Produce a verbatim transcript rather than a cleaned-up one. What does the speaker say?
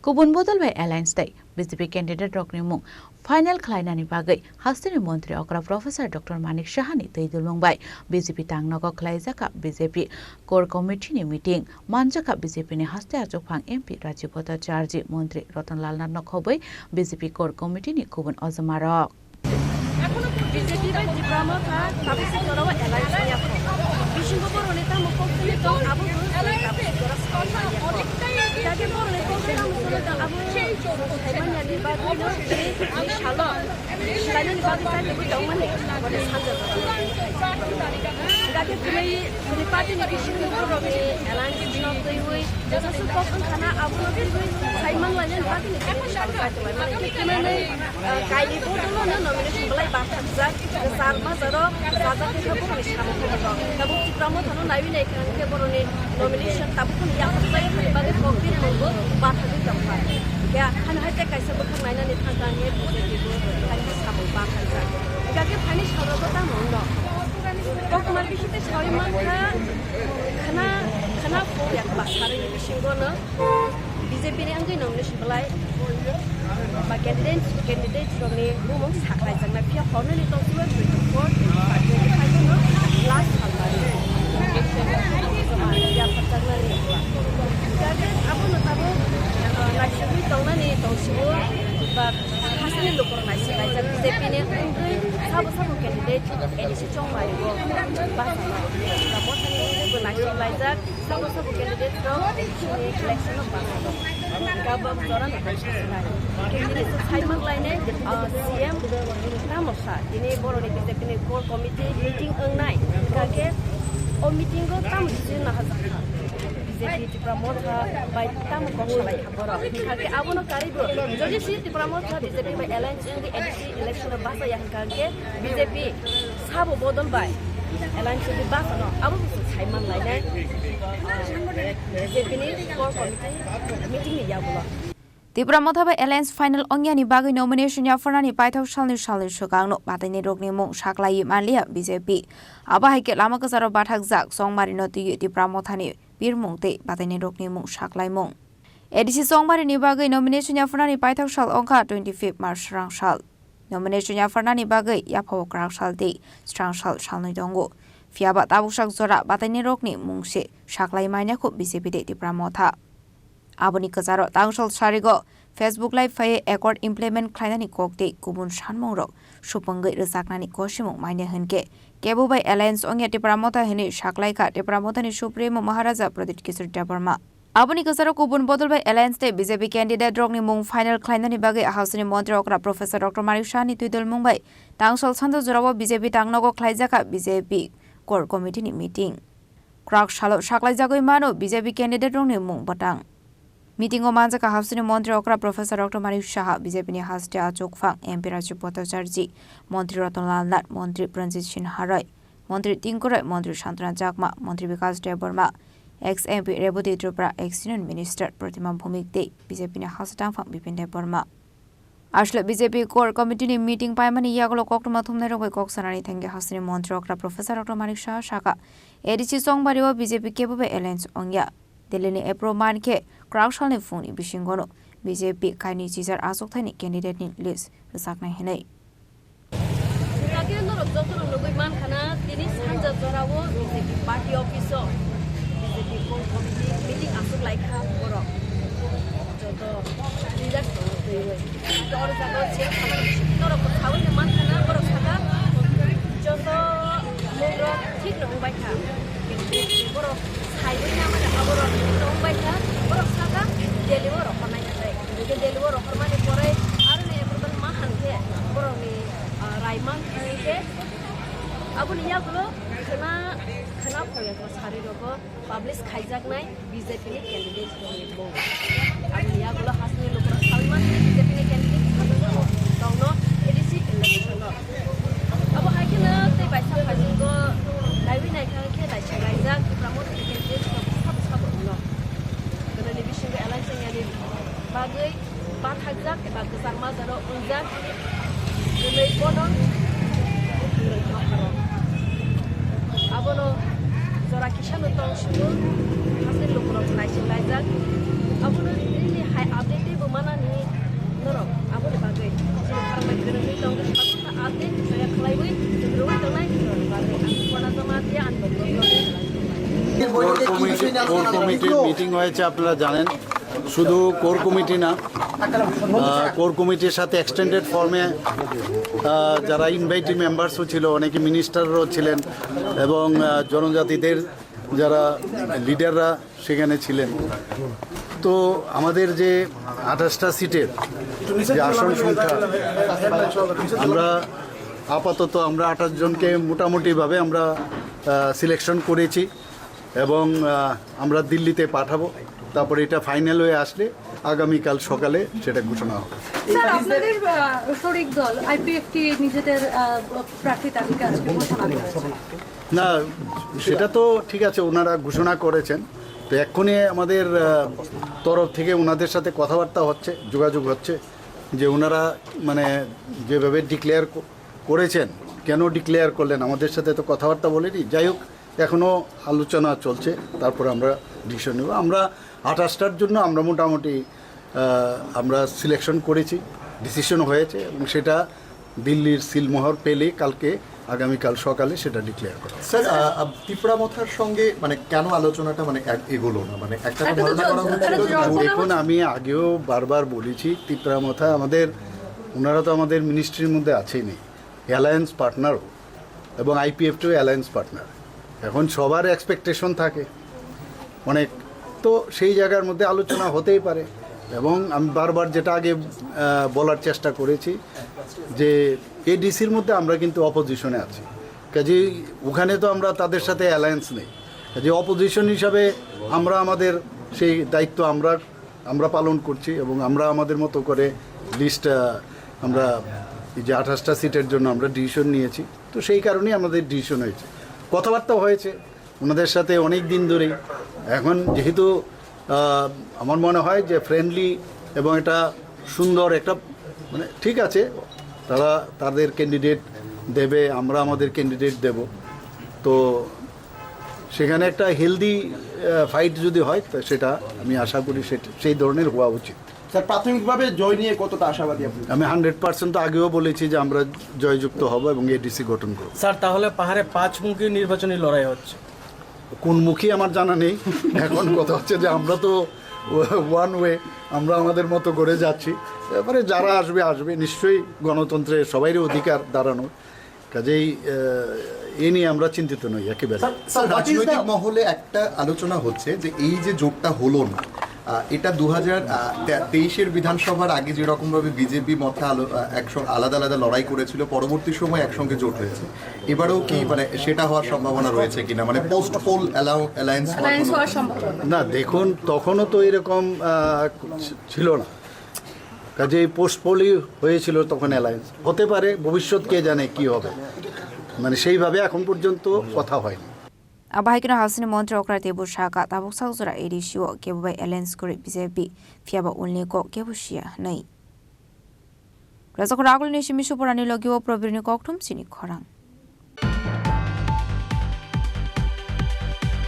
Kubun bodol bai alliance tei B J P candidate rokni mung final khlainani bagwi hasteni montri okra Professor Doctor Manik Sahani twi dulmung bai B J P tangnogo khlaijak B J P core committee ni meeting manjak B J P ni haste achukphang M P Rajiv Bhattacharjee, montri Ratan Lal Nath no khobwi B J P core committee ni kubun ojma rok. B J P bai Tipra Motha tabuk se jora o alliance wngya kho. Bisingo boroni tamo kok sini tong, abo bo tabuk se jora song manya kho. Jage boroni kok sini tamo sini tong, abo sai manya ni bagwi no tini ni salo. Sai manya ni bagwi sai tongwi tong mani, bole sanja jora. Jage tini tini party ni bisingo boroni alliance no twiwi, jesa su kok wngkhana abo no twiwi sai man lainani bagwi ni tini salo sai tong mani. Tini Kaini bodol no nomination belai bathakjak, kwchar majaro rajak khe bokni samung khe tabuk Tipra Motha no naiwi naikha hwnkhe boroni nomination tabuk phano yaphakjak, bagwi kok bini mungbo bathagwi tongkha. Hwnkhe hano hai tei kaisa bwkhak nainani thangkha hwnkhe B J P bo hai khe samung bathakjak. Hwnkhe phaini salrogo tamo wngno? Koktwma bising tei saui mankha, khana, khana phung yakba sarwi bisingo no B J P ni wngwi nomination belai ba candidate, candidate rokni bumung saklaijaknai, phiya hornani tongsibo twenty-four, twenty-five, twenty-five no last salmani. Yapharjaknani. Target abono tabuk, uh, naisingwi tongnani tongsibo ba hasteni lukurok naisinglaijak B J P ni wngwi sabo sabo candidate A D C chongmarigo bachama. Ba mothani wngwi bo naisinglaijak. Sabo sabo candidate rok chini election no bangkha. Gabam jora no bangkha sinai. Candidate rok sai man lainai, ah, C M tamo sa, tini boroni B J P ni core committee meeting wngnai. Hingkha khe o meeting o tamo decision naharjakha. B J P Tipra Motha bai tamo kok salai kha borok. Hingkha khe abono karwi bo. Jodi si Tipra Motha B J P bai alliance wngwi A D C election o bachaya hingkha khe B J P sabo bodol bai alliance wngwi bachano abo bo sai man lainai. B J P ni core committee meeting ni yagulo. Tipra Motha bai alliance final ongyani bagwi nomination yapharnani paithak salni salni swkangno bataini rokni mung saklaiwi manliya B J P. Abo hai khe lama kwcharo bathakjak Chongmari no twiwi Tipra Mothani birmung tei bataini rokni mung saklaimung. A D C Chongmari ni bagwi nomination yapharnani paithak sal ongkha twenty-fifth March srang sal. Nomination yapharnani bagwi yaphao kwrak sal tei srang sal salnwi tongo. Phiyaba tabuksak jora bataini rokni mung se saklai manya kho B J P tei Tipra Motha. Aboni kwcharo tangsal sarigo Facebook Live phaiwi accord implement khlainani kok tei kubun sanmungrok supungwi rwchapnani kosimung manya hwnkhe kebo bai alliance ongya Tipra Motha hwnwi saklaikha Tipra Mothani Supremo Maharaja Pradyut Kishore Debbarma. Aboni kwcharo kubun bodol bai alliance tei B J P candidate rokni mung final khlainani bagwi hasteni montri okra Professor Doctor Manik Sahani twidulmung bai tangsal sanja jorao B J P tangnogo khlaijakha B J P core committee ni meeting. Kwrak salo saklaijagwi mano B J P candidate rokni mung bwtang. Meeting o manjakha hasteni montri okra Professor Doctor Manik Saha, B J P ni haste achukphang M P Rajiv Bhattacharjee, montri Ratan Lal Nath, montri Pranjit Singh Roy, montri Tinku Roy, montri Santana Chakma, montri Bikash Debbarma, ex M P Rebati Tripura, ex Union Minister Pratima Bhowmik tei B J P ni haste tangphang Bipin Debbarma. Asle B J P core committee ni meeting paimani yagulo koktwma thumnairok bai kok sanani thangwi hasteni montri okra Professor Doctor Manik Saha sakha, A D C Chongmari o B J P kebo bai alliance ongya. Delhi ni approve man khe kwrak salni phungni bisingono B J P kainwi chichar achukthani candidate ni list rwchapnai hwnwi. Hwnkhe norok jotono nugwi mankha na, tini sanja jorao B J P party office o B J P core committee meeting achuk laikha borok. Joto leaders tongo twiwi. Hwnkhe oro jaga o chair khamani bisingo norok bo saui no mankha na, borok sakha joto mungrok thik no wngbai kha. Borok saiwi na mani aborok thik no wngbai kha, borok sakha Delhi o rohornai hwnwi. Hwnkhe Delhi o rohormani pore aroni approval ma han khe borokni, ah, rai man khe aboni yagulo khwna, khwna phoya kho sari rogo publish khaijaknai B J P ni candidate rokni mung. Aboni yagulo hasteni lukurok saui man khe B J P ni candidate sabo tongno A D C election o. Abo hai kheno tei baisa phaisingbo naiwi naikha khe naising laijak Tipra Motha ni candidate rok sabo sabo wngno. Bwrwini bisingo alliance wngyani bagwi bathakjak eba kwchang majaro wngjak. Bwrwi bono bwrwi nokharo. Abono jora kisano tong sio, hasteni lukurok naising laijak. Abono nini hai update tei core কমিটির মিটিং হয়েছে, আপনারা জানেন। শুধু core committee না, কোর কমিটির সাথে এক্সটেন্ডেড ফর্মে যারা ইনভাইটি মেম্বার্সও ছিল, অনেকে মিনিস্টারও ছিলেন, এবং আহ, জনজাতিদের যারা লিডাররা সেখানে ছিলেন। তো আমাদের যে আঠাশটা সিটের যে আসন সংখ্যা, আমরা আপাতত আমরা আঠাশ জনকে মোটামুটিভাবে আমরা সিলেকশন করেছি, এবং আহ, আমরা দিল্লিতে পাঠাবো। তারপরে এটা ফাইনাল হয়ে আসলে আগামীকাল সকালে সেটা ঘোষণা হবে। স্যার, আপনাদের আহ, শরিক দল আইপিএফটি নিজেদের আহ, প্রার্থী তালিকা আজকে ঘোষণা করেছে। না, সেটা তো ঠিক আছে, ওনারা ঘোষণা করেছেন। তো এক্ষুনি আমাদের আহ, তরফ থেকে ওনাদের সাথে কথাবার্তা হচ্ছে, যোগাযোগ হচ্ছে, যে ওনারা মানে যেভাবে ডিক্লেয়ার করেছেন, কেন ডিক্লেয়ার করলেন, আমাদের সাথে তো কথাবার্তা বলেনি। যাই হোক, এখনও আলোচনা চলছে, তারপরে আমরা ডিসিশন নেব। আমরা আঠাশটার জন্য আমরা মোটামুটি আহ, আমরা সিলেকশন করেছি, ডিসিশন হয়েছে, এবং সেটা দিল্লির সিলমোহর পেলে কালকে, আগামীকাল সকালে সেটা ডিক্লেয়ার করা হবে। স্যার, আহ, আহ, তিপ্রা মথার সঙ্গে মানে কেন আলোচনাটা মানে এক-, এগোলো না? মানে একটা তো এটা তো ধারণা করা জোট-, হচ্ছিল এটা তো জোট জোট। দেখুন, আমি আগেও বারবার বলেছি, তিপ্রা মথা আমাদের, ওনারা তো আমাদের মিনিস্ট্রির মধ্যে আছেই নেই, অ্যালায়েন্স পার্টনারও, এবং আইপিএফটিও অ্যালায়েন্স পার্টনার। এখন সবার এক্সপেকটেশন থাকে অনেক, তো সেই জায়গার মধ্যে আলোচনা হতেই পারে। এবং আমি বারবার যেটা আগে আহ, বলার চেষ্টা করেছি যে এডিসির মধ্যে আমরা কিন্তু অপোজিশনে আছি, কাজেই ওখানে তো আমরা তাদের সাথে অ্যালায়েন্স নেই। কাজেই অপোজিশন হিসাবে আমরা আমাদের সেই দায়িত্ব আমরা আমরা পালন করছি, এবং আমরা আমাদের মতো করে লিস্ট আমরা এই যে আঠাশটা সিটের জন্য আমরা ডিসিশন নিয়েছি। তো সেই কারণেই আমাদের ডিসিশন হয়েছে, কথাবার্তা হয়েছে ওনাদের সাথে অনেক দিন ধরেই। এখন যেহেতু আহ, আমার মনে হয় যে ফ্রেন্ডলি এবং এটা সুন্দর একটা, মানে, ঠিক আছে, তারা তাদের ক্যান্ডিডেট দেবে, আমরা আমাদের ক্যান্ডিডেট দেব। তো সেখানে একটা হেলদি ফাইট যদি হয়, তো সেটা আমি আশা করি সেটা সেই ধরনের হওয়া উচিত। স্যার, প্রাথমিকভাবে জয় নিয়ে কতটা আশাবাদী আপনি? আমি হান্ড্রেড পার্সেন্ট তো আগেও বলেছি যে আমরা জয়যুক্ত হব এবং এডিসি গঠন করব। স্যার, তাহলে পাহাড়ে পাঁচমুখী নির্বাচনী লড়াই হচ্ছে। কোন মুখী আমার জানা নেই, এখন কথা হচ্ছে যে আমরা তো ওয়ান ওয়ে, আমরা আমাদের মতো করে যাচ্ছি। এবারে যারা আসবে আসবে, নিশ্চয়ই গণতন্ত্রে সবারই অধিকার দাঁড়ানোর। কাজেই আহ, এ নিয়ে আমরা চিন্তিত নই একেবারে। Sir, sir, what is the রাজনৈতিক মহলে একটা আলোচনা হচ্ছে যে এই যে জোটটা হলো না, আহ, এটা দু হাজার তেইশের বিধানসভার আগে যেরকম ভাবে বিজেপি মথা আলো-, আহ, একসঙ্গে আলাদা আলাদা লড়াই করেছিল, পরবর্তী সময় একসঙ্গে জোট হয়েছে। এবারেও কি মানে সেটা হওয়ার সম্ভাবনা রয়েছে কিনা, মানে পোস্ট পোল অ্যালায়েন্স অ্যালায়েন্স হওয়ার সম্ভাবনা? না, দেখুন, তখনও তো এরকম আহ, ছিল না। কাজেই পোস্টপোনই হয়েছিল তখন অ্যালায়েন্স। হতে পারে ভবিষ্যৎ কে জানে কি হবে, মানে সেইভাবে এখন পর্যন্ত কথা হয়নি। Abo hai kheno hasini montri okra tei bwsaka tabuk sak jora A D C o kebo bai alliance kwrwi B J P, phiyaba ulni kok kebo siya hwnwi. Rajak Ragulni simi Suporani logi o Probirni kokthum chini khorang.